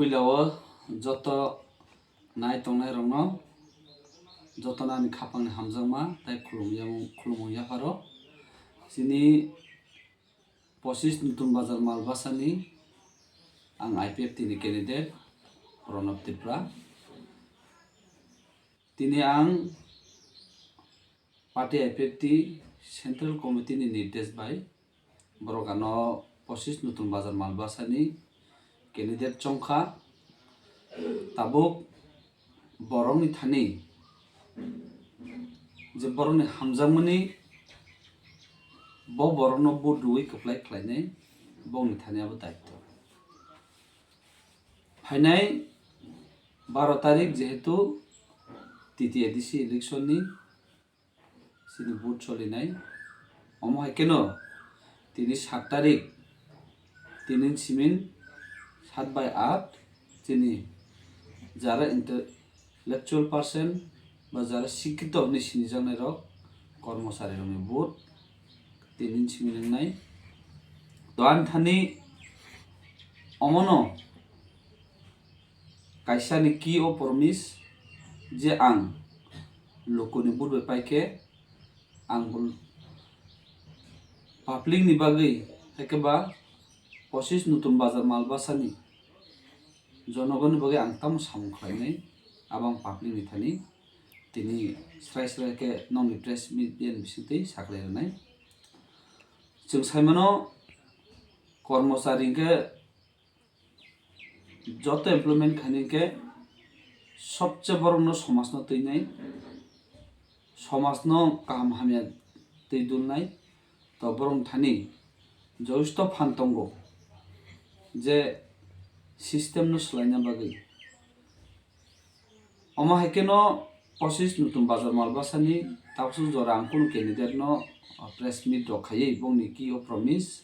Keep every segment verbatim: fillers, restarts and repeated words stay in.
Puila o joto nai tongnai rokno joto nani khapangni hamjakma tei khulumyang-, khulumung yapharo. Chini pochis Nutun Bazar Malbasani ang I P F T ni candidate Pranab Tripura. Tini ang Party I P F T Central Committee ni nirdesh bai borok ano pochis Nutun Bazar Malbasani candidate chongkha. Tabuk borokni thani je borokni hamjakmani bo borokno vote rwui kwplai khlainai bongni thani abo daityo. Phainai baro tarik jehetu T T A D C election ni chini vote solinai. Omo hai kheno tini sat tarik, tini simin sat bai aat chini jara intellectual person ba jara sikkhito hinwi sinijaknai rok, kormochari rokni vote tini simin wngnai. To ani thani omono kaisa ni key o promise je ang lukuni vote bai paikhe ang bul-, public ni bagwi, haikhe ba pochis Nutun Bazar Malbasani jonogoni bagwi ang tamo samung khlainai, abo ang public ni thani tini srai srai khe nokni press media ni bisingtwi saklai rwnai. Chwng saimano kormochari hinkhe joto employment khaini hinkhe sobse borokno somajno twinai, somajno kaham hamya twi dulnai, to borokni thani joisto phan tongo je system no swlaina bagwi. Omo hai kheno pochis Nutun Bazar Malbasani tabuk jora ang kunu candidate no press meet rok khaiwi bongni key o promise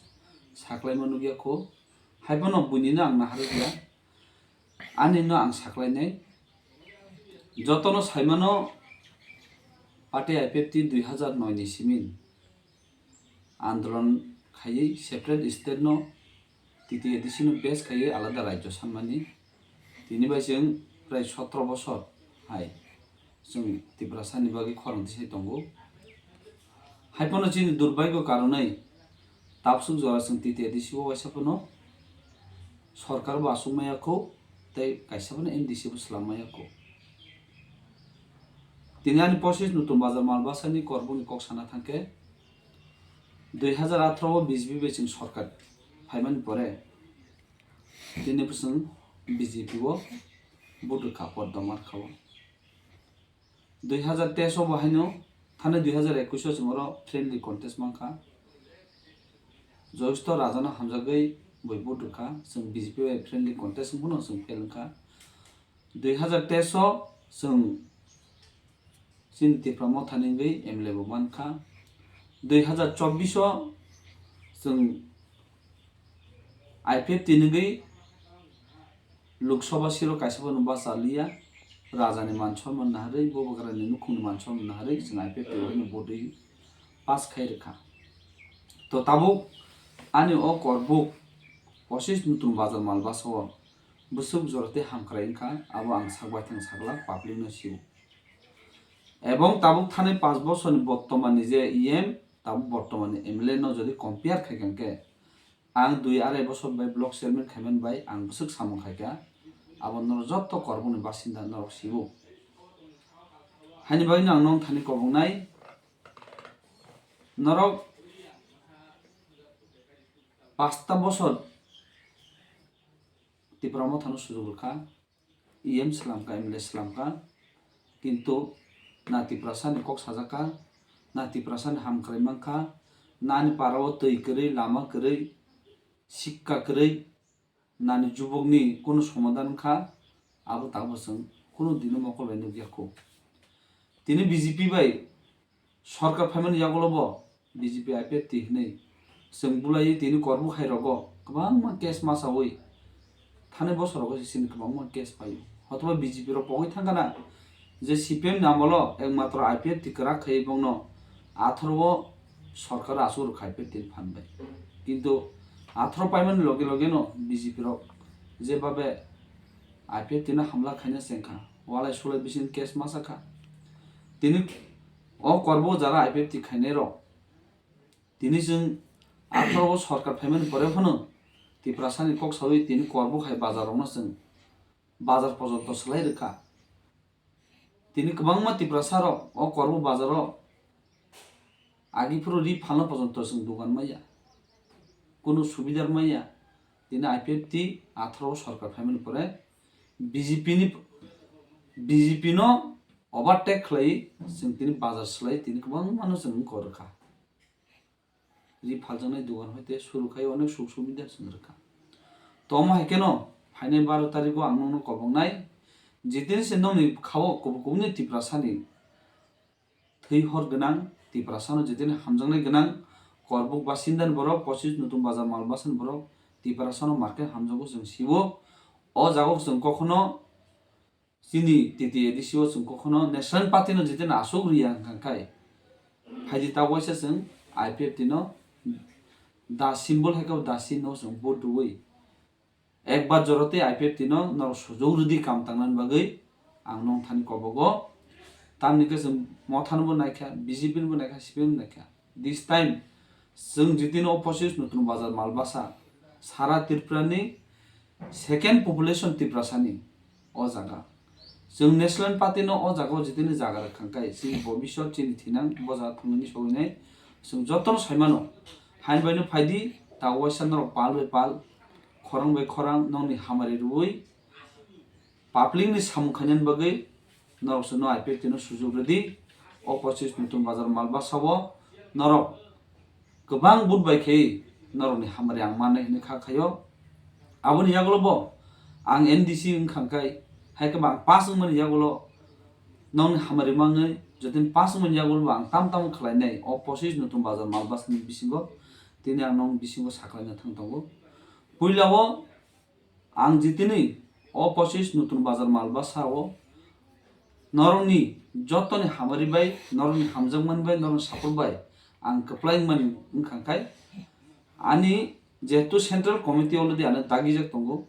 saklaima nukya kho. Haiphano buini no ang naharwi ya, ani no ang saklainai. Jotono saimano party I P F T dui hazar noi ni simin andolon khaiwi separate state no T T A D C no base khaiwi alada rajyo sanmani. Tini bai chwng prai sotro bosor hai chwng Tiprasani bagwi khorang tisai tongo. Haiphano chini durbagyo karonwi tabsuk jora chwng T T A D C o waisa phano sorkar bo aswk maya kho tei kaisa phano M D C bo swlam maya kho. Tini ani pochis Nutun Bazar Malbasani korboni kok sana thangkhe, dui hazar atharo o B J P bai chwng sorkar phaimani pore tini bwswng B J P o vote rwkha, pot doma rwkha o. Dui hazar teis o bo haino thani dui hazar ekush o chwng oro friendly contest mankha. Joisto Raja no hamjagwi bui vote rwkha, chwng B J P bai friendly contest wngphano chwng fail wngkha. Dui hazar teis o chwng chini Tipra Motha ni wngwi M L A bo mankha. Dui hazar chobbish o chwng I P F T ni wngwi Lok Sabha seat o kaisa phano bachaliya, Raja ni man swnamna harwi, Bubagra ni nukhung ni man swnamna harwi chwng I P F T ni vote rwi pass khai rwkha. To tabuk ani o korbuk pochis Nutun Bazar Malbasa o bwswk jora tei hamkrai wngkha, abo ang sak baithang sakla, public no sio. Ebong tabuk thani panch bosorni bottomani je E M, tabuk bottomani M L A no jodi compare khaikha hwnkhe, ang dui arai bosor bai block chairman khaimani bai ang bwswk samung khaikha, abo norok jotto korbokni basinda norok sio. Haini bagwino ang nong thani kobongnai, norok pasta bosor Tipra Mothano sujuk rwkha, E M swlamkha, M L A swlamkha, kintu na Tiprasani kok sajakha, na Tiprasani hamkrai mankha, nani parao twi kwrwi, lama kwrwi, sikka kwrwi, nani jubukni kunu somadan wngkha, abo tabuk chwng kunu dino mokol bai nukya kho. Tini B J P bai sorkar phaimani yagulo bo B J P I P F T hinwi chwng bulaiwi tini korbuk hai rogo kwbangma case masaui thanai bosor rogo se chini kwbangma case paio. Hotoba B J P rok pogwi thangkha na je C P M ni amolo ekmatro I P F T kwrak khaiwi bongno atharo o sorkar aswk rwkha I P F T ni phan bai. Kintu atharo paimani loge loge no B J P rok jebabe I P F T no hamla khaina chengkha, walai sulai bising case masa kha. Tini o korbo jara I P F T khainai rok, tini chwng atharo o sorkar phaimani pore phano Tiprasani kok sawi tini korbo khai bazar rokno chwng bazar pojonto swlai rwkha. Tini kwbangma Tiprasa rok o korbo bazar o agi phuru ri phalna pojonto chwng dugan maya, kunu subidar maya. Tini I P F T atharo o sorkar phaimani pore B J P ni, B J P no overtake khlai chwng tini bazar swlai tini kwbangma no chwng wngkha rwkha. Ri phaljaknai dugan hoite suru khai onek suk subida chwng rwkha. Tomo hai kheno phainai baro tarikgo ang nokno koboknai, jitini se nokni khao kubun kubun ni Tiprasani thwi hor gwnang, Tiprasano jitini hamjaknai gwnang, Korbuk basindani borok, pochis Nutun Bazar Malbasani borok, Tiprasano market hamjago chwng siwo. O jagao chwng kokhono chini T T A D C o chwng kokhono National Party no jitini aswk riya hwnkha khai, phaidi ta waisa chwng I P F T no da symbol hai khe da sin no chwng vote rwui ekbar jora tei I P F T no norok sujok rwdi kam tangnani bagwi ang nong thani kobogo. Tamni khe chwng Motha no bo naikha, B J P no bo naikha, C P M no naikha. This time chwng jitini o pochis Nutun Bazar Malbasa sara Tripura ni second population Tiprasani o jaga. Chwng National Party no o jaga o jitini jaga rwkha khai chini bobiswt chini thinang bo jaga thangwi sogwinai chwng jotono saimano. Hain bai no phaidi ta waisa norok pal bai pal, khorang bai khorang nokni hamari rwui public ni samung khainani bagwi norok chwngno I P F T no sujok rwdi. O pochis Nutun Bazar Malbasa o norok kwbang vote bai khe norokni hamari ang mannai hinwi kha khaio. Aboni yagulo bo ang N D C wngkha khai, hai khe bo ang pass wngmani yagulo nokni hamari mangwi jotoni pass wngmani yagulo bo ang tam tamo khlainai o pochis Nutun Bazar Malbasani bisingo tini ang nokni bisingo sakhlaina thang tongo. Puila o ang jitini o pochis Nutun Bazar Malbasa o norokni jotoni hamari bai, norokni hamjakmani bai, norokni support bai ang kwplai wngmani wngkha khai ani jehetu central committee already ano dagijak tongo,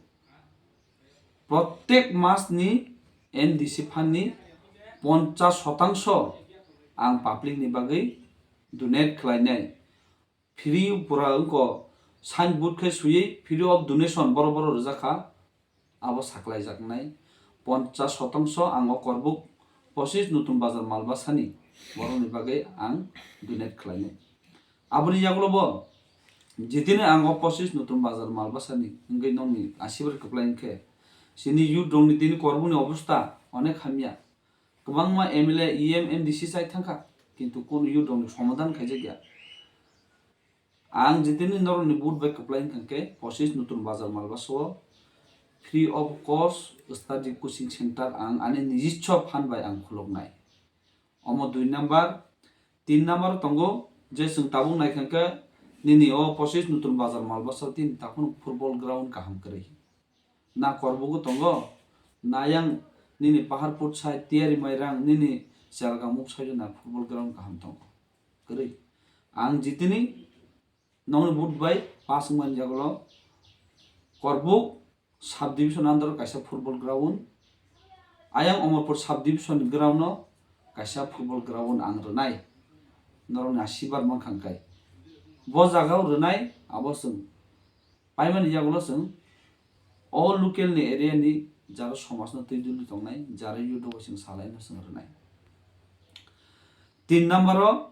protek mas ni N D C fund ni ponchas shotangso ang public ni bagwi donate khlainai. Free pura wngkha, signboard khe swiwi free of donation borok borok rwjak kha, abo saklaijaknai ponchas shotangso ang o Korbuk pochis Nutun Bazar Malbasani borokni bagwi ang donate khlainai. Aboni yagulo bo jitini ang o pochis Nutun Bazar Malbasani wngwi nokni asibar kwplai wngkhe chini youth rokni tini Korbukni obostha onek hamya. Kwbangma M L A, E M, M D C chai thangkha, kintu kunu youth rokni somadhan khaijakya. Ang jitini norokni vote bai kwplai wngkha khe pochis Nutun Bazar Malbasa o free of cost study coaching center ang ani nijiswa phan bai ang khuluknai. Omo dui number, tin number tongo je chwng tabuk naikha khe nini o pochis Nutun Bazar Malbasa o tini takhwno football ground kaham kwrwi. Na Korbugo tongo, na yang nini Paharpur side, Tiyari Mairang, nini Chelgang muk side na football ground kaham tongo. Kwrwi. Ang jitini nongni vote bai pass wngmani yagulo Korbuk sub division under kaisa football ground, ayang Omorpur sub division ground no kaisa football ground ang rwnai. Norokni asibar mankha kai. Bo jaga o rwnai abo chwng paimani yagulo chwng o local ni area ni jara somaj no twi duli tongnai, jara youth rok chwng salai no chwng rwnai. Tin number o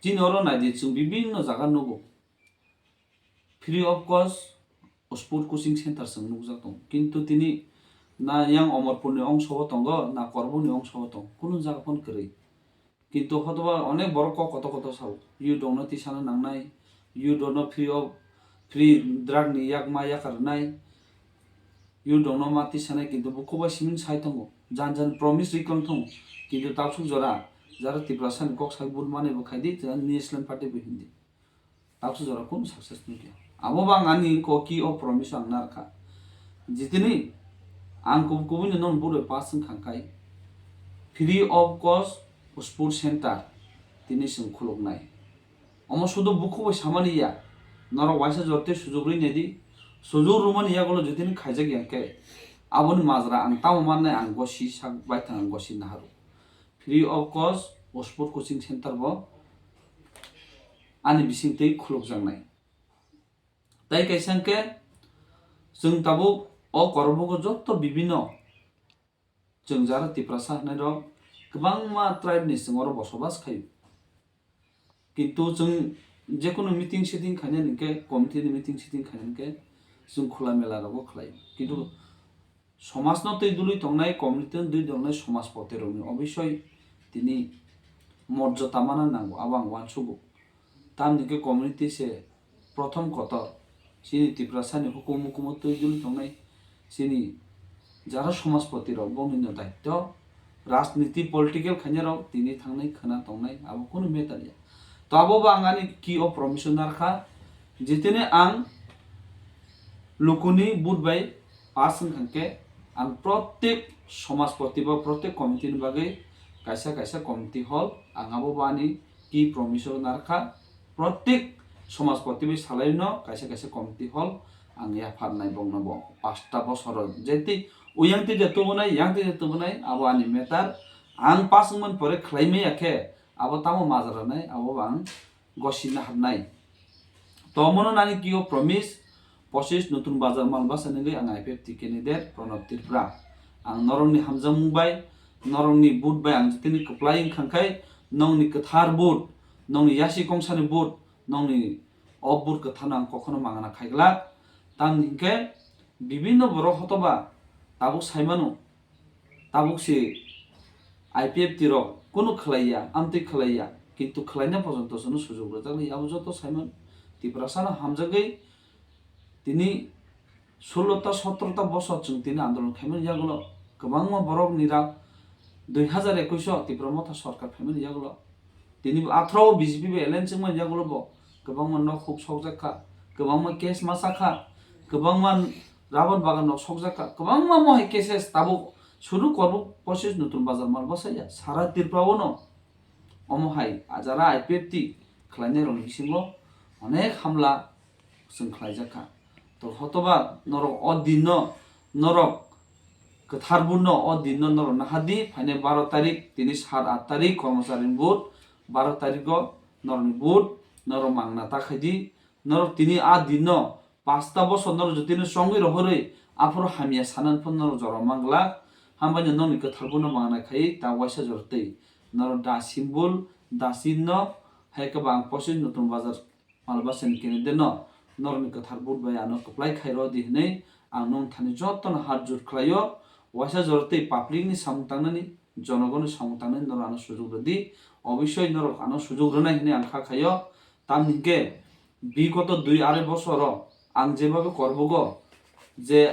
chini oro naidi chwng bibinno jaga nugo free of cost sport coaching center chwng nukjak tongo, kintu tini na yang Omorpur ni ongso o tongo na Korbuk ni ongso o tongo, kunu jaga phano kwrwi. Kintu hotoba onek borok kok kotor kotor sao, youth rokno tisana nangnai, youth rokno free of, free drug ni yakma yakar rwnai, youth rokno ma tisanai, kintu bukhuk bai simi sai tongo, jan jan promise rwi tong tongo, kintu taksuk jora jara Tiprasa ni kok sai vote manwi bo khaidi, National Party bo hindi. Taksuk jora kunu success nukya. Abo bang ani koki o promise ang narkha. Jitini ang kub-, kubuni non buro pass wngkha kai. Free of cost sport center tini chwng khuluknai. Omo sudu bukhuk bai samani ya. Norok waisa jorte sujugri nedi. Sujur rumani yagulo jotini khaijak ya khe, aboni majra ang tamo mannai, ang gosi sak baithang, ang gosi naharu. Free of cost o sport coaching center bo ani bisingtwi khulukjaknai. Tai kaisa hwnkhe, chwng tabuk o Korbogo jotto bibino chwng jara Tiprasa hwnwi rok kwbangma tribe ni chwng oro bosobas khaio. Kintu chwng jekunu meeting sitting khainani hwnkhe, committee ni meeting sitting khainani hwnkhe chwng khula mela rogo khlaio. Kintu somajno twi dului tongnai, community no dului tongnai somajpoti rokni obisoi tini morjota mana nango, abo ang uansugo. Tamni hwnkhe community se prothom kotor, chini Tiprasani hukumu hukumu twi dului tongnai, chini jara somajpoti rok bongni no daityo, rajniti political khainai rok tini thangnai khwna tongnai, abo kunu matter ya. To abo bo ang ani ki o promise narkha, jitini ang lukuni vote bai pass wngkha khe, ang protek somajpoti ba protek committee ni bagwi kaisa kaisa committee hall, ang abo bo ani ki promise narkha, protek somajpoti bai salaino kaisa kaisa committee hall ang yapharnai bongno bo pasta bosoro jeti uyang tei je tubunai, yang tei je tubunai, abo ani matter. Ang pass wngmani pore khlai maya khe abo tamo majra nai, abo bo ang gosi naharnai. To omono nani kio promise, posis Nutun Bazar Malbasa ni ang I P F T candidate Pranab Tripura. Ang norokni hamjakmung bai, norokni vote bai ang jotoni kwplai wngkha khai, nongni kwthar vote, nongni yasi kongsani vote, nongni o vote kwtharno ang kokhono mangana khaiglak. Tamni hwnkhe bibinno borok hotoba tabuk saimano, tabuk se I P F T rok kunu khlaiya, amtwi khlaiya, kintu khlaina pojonto sono sujok rwjakli. Abo joto saimano Tiprasano hamjagwi tini sullo ta sotro ta bosor chwng tini andolon khaimani yagulo kwbangma borok ni rak dui hazar ekwis o Tipra Motha sorkar phaimani yagulo. Tini bo athro B J P bai alliance wngmani yagulo bo kwbangma nok huk sokjak kha, kwbangma case masa kha, kwbangma rubber bagan nok sokjak kha, kwbangma mohai cases tabuk suru Korbuk posis Nutun Bazar Malbasa ya sara Tripura o no omo hai ajara I P F T khlainai rokni bisingo onek hamla chwng khlaijak kha. To hotoba norok o dinno, norok kwthar vote no o dinno norok nahadi, phainai baro tarik, tini sat at tarik kormochari ni vote, baro tarik o norokni vote norok mangna ta khaidi. Norok tini a dinno pasta bosor norok jotino chongwi rohorwi aphuru hamya sanani phano norok jora manglak. Hambai no nokni kwthar vote no mangna khai ta waisa jora twi norok da symbol, da chinno, hai khe ba ang posis Nutun Bazar Malbasani candidate no norokni kwthar vote bai ano kwplai khai rw di hwnwi ang nong thani jotono hat jut khlaio. Waisa jora tei public ni samung tangnani, jonogoni samung tangnani norok ano sujuk rw di. Obisoi norok ano sujuk rwnai hwnwi ang kha khaio. Tamni hwnkhe bigoto dui arai bosoro ang jebabe Korbugo je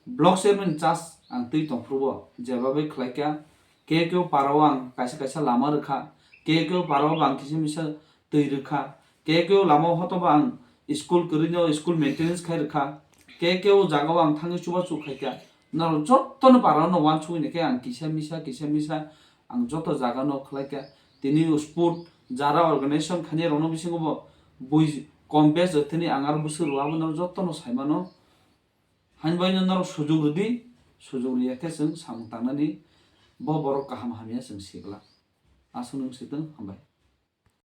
block chairman charge ang twi tongphuru bo jebabe khlaikha. Ke keo parao ang kaisa kaisa lama rwkha, ke keo parao ang kisa misa twi rwkha, ke keo lama hotoba ang school kwrwino school maintenance khai rwkha, ke keo jagao ang thangwi chubachu khaikha. Norok jotono parao no uansugwi khe ang kisa misa kisa misa ang joto jagano khlaikha. Tini sport jara organization khainai rokno bisingo bo bui kom bes jothini ang aro bwswk rwabo norok jotono saimano. Hainbaino norok sujuk rwdi, sujuk rwya khe chwng samung tangnani bo borok kaham hamya chwng sigla. Aswk nwng switwng, hambai.